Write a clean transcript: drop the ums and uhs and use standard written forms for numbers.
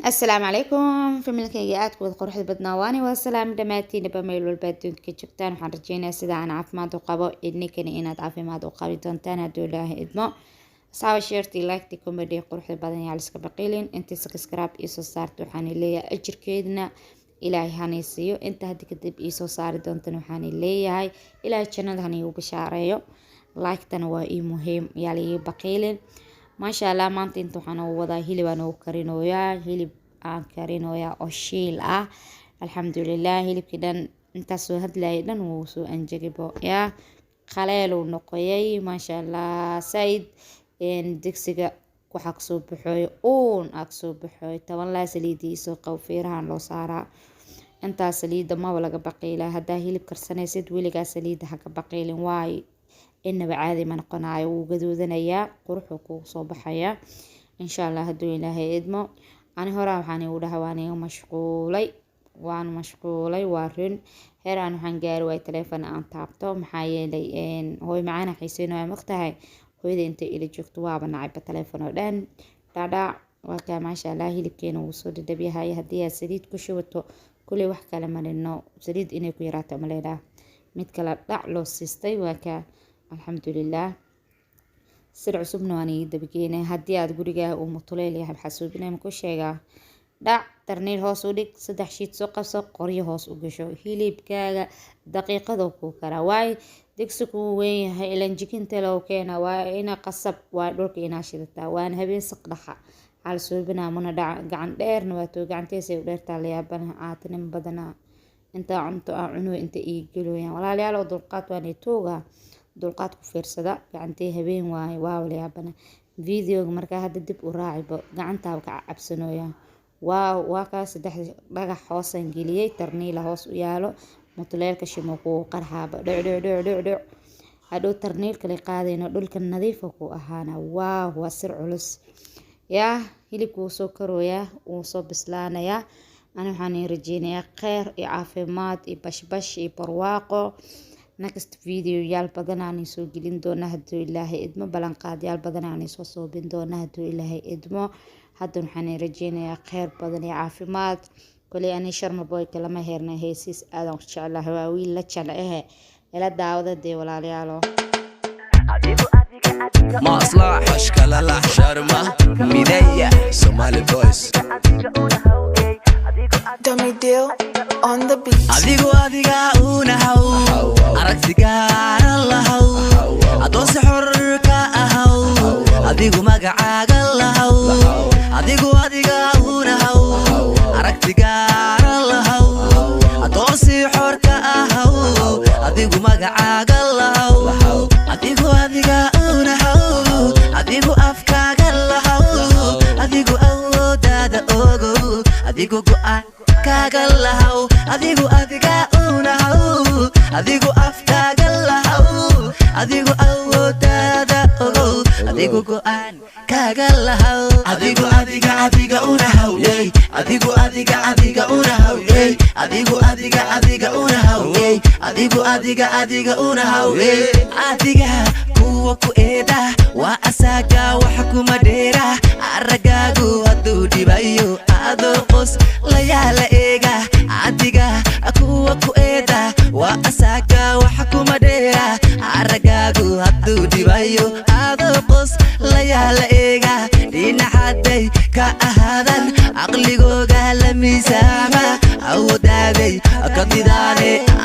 Asalaamu calaykum, familykayga aadka wada quruxda badnaa. Waani waa salaam dhammaantiinaba meel walba adduunka ka joogtaan. Waxaan rajeynayaa sida aan caafimaad u qabo idninkani inaad caafimaad u qabi doontaan hadduu Ilaahay idmo. Asxaaba, shareti, liketi, comedy quruxda badan yaa liska baqiilin. Intii subscribe iisoo saarta waxaan leeyahay ajirkeedna Ilaahay hanay siiyo. Inta hadda kadib iisoo saari doontan waxaan leeyahay Ilaahay jannada haniigu bishaareeyo. Like-tana waa ii muhiim, yaa la baqiilin. Maasha Allah, maanta inta waxaan ugu wadaa hilib aan ugu karinooyaa, hilib aan karinooyaa oo shiil ah. Alxamdulilah, hilibkii dhan intaas soo hadlayay dhan wuu soo anjegibo, yaa qaleeluu noqoyay. Maasha Allah, saaid digsiga waxaa kasoo baxooyo uun aa kasoo baxooyo. Toban laa saliidii isoo qabo, feerahan loo saaraa. Intaas saliidda maba laga baqiilaa. Haddaa hilib karsanaysid, weligaa saliidda haka baqiilin, waayo inaba caadi ma noqonayo, wuu gaduudanayaa, quruxuu kugu soo baxayaa, insha Allah, hadduu Ilaahay idmo. Ani horaa waxaan igu dhahay waan iga mashquulay, waan mashquulay, waa run. Heer aan waxaan gaari waay taleefon aan taabto. Maxaa yeelay, hooy macaana xiiseynaya, maqtahay hooyada intay ila joogto waaba nacayba taleefon oo dhan dhaadhaac. Waa kaa, maasha Allah, hilibkeena wuu soo dhadhabyahay. Haddii aad saliid ku shubato, kuley wax kale marino, saliid inay ku yaraato maleynaa. Mid kale dhac loo siistay, waa kaa, alxamdulilah. Sir cusubna waan ii dabageenay. Haddii aad gurigaa uu mutuleel yahay, maxaa suubinaya ma ku sheegaa? Dhac tarniil hoos u dhig, saddex shiid soo qabso, qoryo hoos u gasho, hilibkaaga daqiiqadoo kuu karaa. Waayo, digsi kuu weyn yahay ilan jikinta loo keena, waa ina qasab waa dhulka inaa shidataa, waana habeen saqdhaxa xaal suubinaa muna dhac. Gacan dheerna waa too, gacanteesay u dheertaa, la yaabana caatinimo badanaa. Intaa cunto aan cuno inta ii gelooyaan, walaalayaal, oo dulqaad waan tooga, dulqaad ku fiirsada. Gacantee habeen waaye, waa la yaabana. Videoga markaa hadda dib u raacibo, gacantaaba ka cabsanooyaa. Waa kaa, saddex dhagax hoosaan geliyey, tarniila hoos u yaalo, mutuleelka shimo kuu qarxaaba, dhuc dhuc dhuc dhuc dhuc. Hadhow tarniil kale qaadayno, dhulka nadiifa ku ahaana. Waaw, waa sir culus. Yaa hilibka wuu soo karooyaa, wuu soo bislaanayaa. Ani waxaan ii rajeynayaa kheyr iyo caafimaad iyo bashbash iyo barwaaqo. Next video yaal badan aan soo gelin doona hadduu Ilaahay idmo, ballanqaadyaal badan aan soo soobin doona hadduu Ilaahay idmo. Hadda waxaan ii rajeynayaa kheyr badan iyo caafimaad. Koley ani Sharma Boy kalama heerna, heesiis aadan ku jeclahay, waa wiil la jecel ila daawada dee, walaalayaalo. Maslax Ashkalala Sharma Mideya Somali Boys. Dummy Deal on the beat. Adigu adiga unahaw, aragtigaana lahaw, adoonsi xor ka ahaw, adigu magacaaga lahaw. Adigu adiga unahaw, aragtigaana lahaw, adoonsi xor ka ahaw, adigu magacaaga lahaw. Adigu adiga unahaw, adigu afkaaga lahaw, adigu awoodaada ogow, adigu go'aan kaaga lahaw. Adigu adiga unahaw, adigu afkaaga lahaw, adigu awoodaada ogow, adigu go'aan kaaga lahaw. Adigu adiga adiga unahaw, yey. Adigu adiga adiga unahaw, yey. Adigu adiga adiga unahaw, yey. Adigu adiga adiga unahaw, yey. Adiga kuwa ku eeda waa asaga, wax kuma dheera. Aragaagu hadduu dhibayo, adoo qos layaala eega. Adiga kuwa ku eeda waa asaga, wax kuma dheera. Aragaagu hadduu dhibayo, adoo qos layaala eega. Dhinaxaday ka ahaadan, caqligooga la miisaama, awoodaaday ka didaane.